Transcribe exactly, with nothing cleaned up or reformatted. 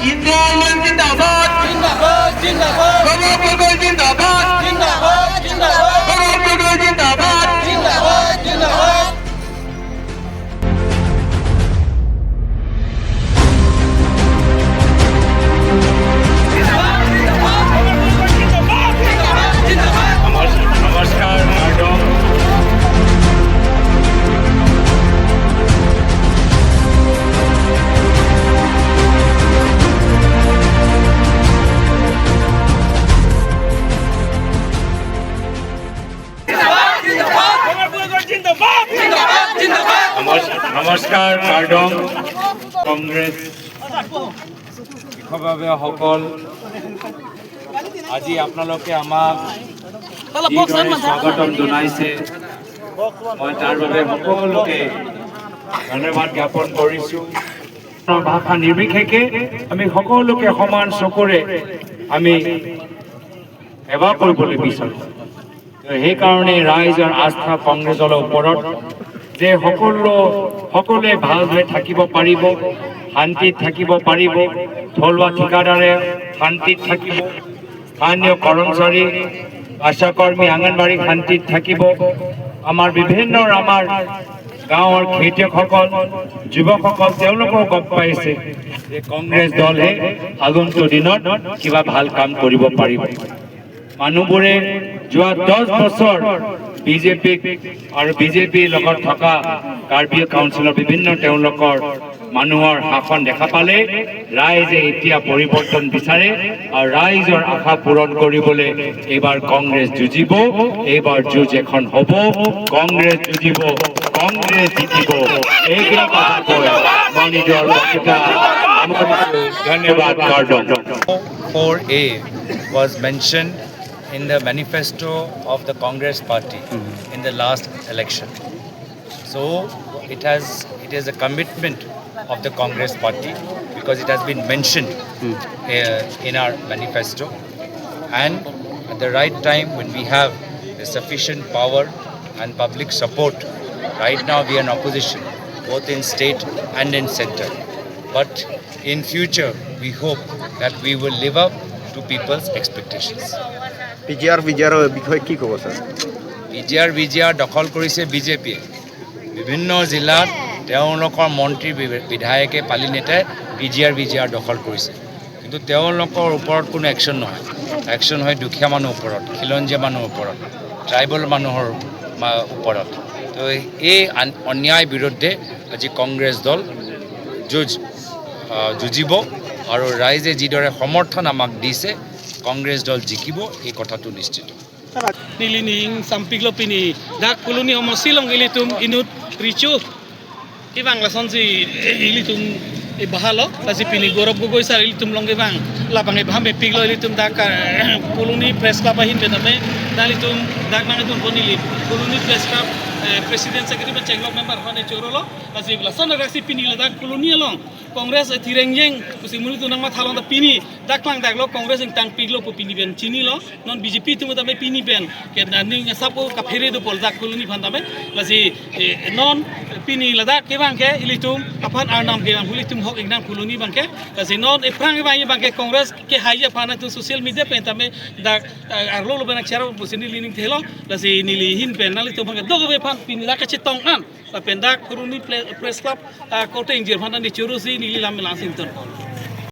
India Alliance zindabad. Zindabad, zindabad. Gaurav Gogoi zindabad. Zindabad, zindabad. Gaurav Gogoi zindabad. Zindabad, zindabad. নমস্কার, নমস্কার, কাৰ্ডম। নমস্-, নমস্কাৰ, কাৰ্ডম। কংগ্ৰেছ বিষয়ববীয়াসকল, আজি আপোনালোকে আমাক যিদৰে স্বাগতম জনাইছে, মই তাৰ বাবে সকলোকে ধন্যবাদ জ্ঞাপন কৰিছো। ভাষা নিৰ্বিশেষে আমি সকলোকে সমান চকুৰে আমি সেৱা কৰিবলৈ বিচাৰো। তো সেইকাৰণে ৰাইজৰ আস্থা কংগ্ৰেছৰ ওপৰত যে সকলো, সকলোৱে ভালদৰে থাকিব পাৰিব, শান্তিত থাকিব পাৰিব, থলুৱা ঠিকাদাৰে শান্তিত থাকিব, স্থানীয় কৰ্মচাৰী, আশাকৰ্মী, আংগনবাড়ী শান্তিত থাকিব, আমাৰ বিভিন্ন আমাৰ গাঁৱৰ খেতিয়কসকল, যুৱকসকল, তেওঁলোকেও গম পাইছে যে কংগ্ৰেছ দলহে আগন্তুক দিনত কিবা ভাল কাম কৰিব পাৰিব। মানুহবোৰে যোৱা দহ বছৰ বিজেপিক আৰু বিজেপিৰ লগত থকা কাৰ্বি কাউন্সিলৰ বিভিন্ন তেওঁলোকৰ মানুহৰ শাসন দেখা পালে ৰাইজে এতিয়া পৰিৱৰ্তন বিচাৰে আৰু ৰাইজৰ আশা পূৰণ কৰিবলৈ এইবাৰ কংগ্ৰেছ যুঁজিব। এইবাৰ যুঁজ এখন হ'ব, কংগ্ৰেছ যুঁজিব, কংগ্ৰেছ জিকিব। এইখিনি কথা কৈ মই নিজৰ বক্তৃতা সামৰিছো। ধন্যবাদ, কাৰ্ডম। Four A was mentioned in the manifesto of the Congress party in the last election. So it has, it is a commitment of the Congress party because it has been mentioned uh, in our manifesto. And at the right time, when we have the sufficient power and public support, right now we are in opposition, both in state and in center. But in future, we hope that we will live up to people's expectations. P G আৰ, ভি জি আৰৰ বিষয়ে কি ক'ব, sir? P G আৰ, ভি জি আৰ দখল কৰিছে বিজেপিয়ে। বিভিন্ন জিলাত তেওঁলোকৰ মন্ত্ৰী বি-, বিধায়কে, পালি নেতাই পি জি আৰ, ভি জি আৰ দখল কৰিছে, কিন্তু তেওঁলোকৰ ওপৰত কোনো একশ্যন নহয়। একশ্যন হয় দুখীয়া মানুহৰ ওপৰত, খিলঞ্জীয়া মানুহৰ ওপৰত, ট্ৰাইবেল মানুহৰ মা-, ওপৰত। তো এই আন-, অন্যায় বিৰুদ্ধে আজি কংগ্ৰেছ দল যুঁজ, আহ, যুঁজিব আৰু ৰাইজে যিদৰে সমৰ্থন আমাক দিছে, কংগ্ৰেছ দল জিকিব, এই কথাটো নিশ্চিত। Neli ning sampiklo pini dak Phuloni homosti along ilitum inut recho kevang lasonsi ilitum, eh, bahalo, lasi pini Gaurav Gogoi sir ilitum along kevang, labang, eh, baham epiklo ilitum dak, eh, Phuloni Press Club ahin pen tame, dak ilitum dak nangdunpo neli Phuloni Press Club, eh, President Secretary pen chenglok member aphan chorolo, lasi lason adaksi pini ladak Phuloni along Congress, eh, thireng jeng pusi monit atum nangmathalong ta pini dak klang daklo Congress ingtangpiklo pu pini pen chinilo. Non B J P atum tame pini pen ke aning asap ko kaphere do pol dak Phuloni aphan tame. Lasi, eh, non pini ladak kevang ke ilitum aphan arnam kevang, ilitum hok ingnang Phuloni abang ke. Lasi non ephrang kevang abang ke Congress kehai aphan atum social media pen tame dak, eh, arlo lo benak charo pusi neli ning thelo. Lasi neli ahin pen nanglitum aphan ke dok ave aphan pini dak kachetong an lapen dak Phuloni Ple-, Press Club, ah, korte ingjir aphan neli choro si neli lam melang sington.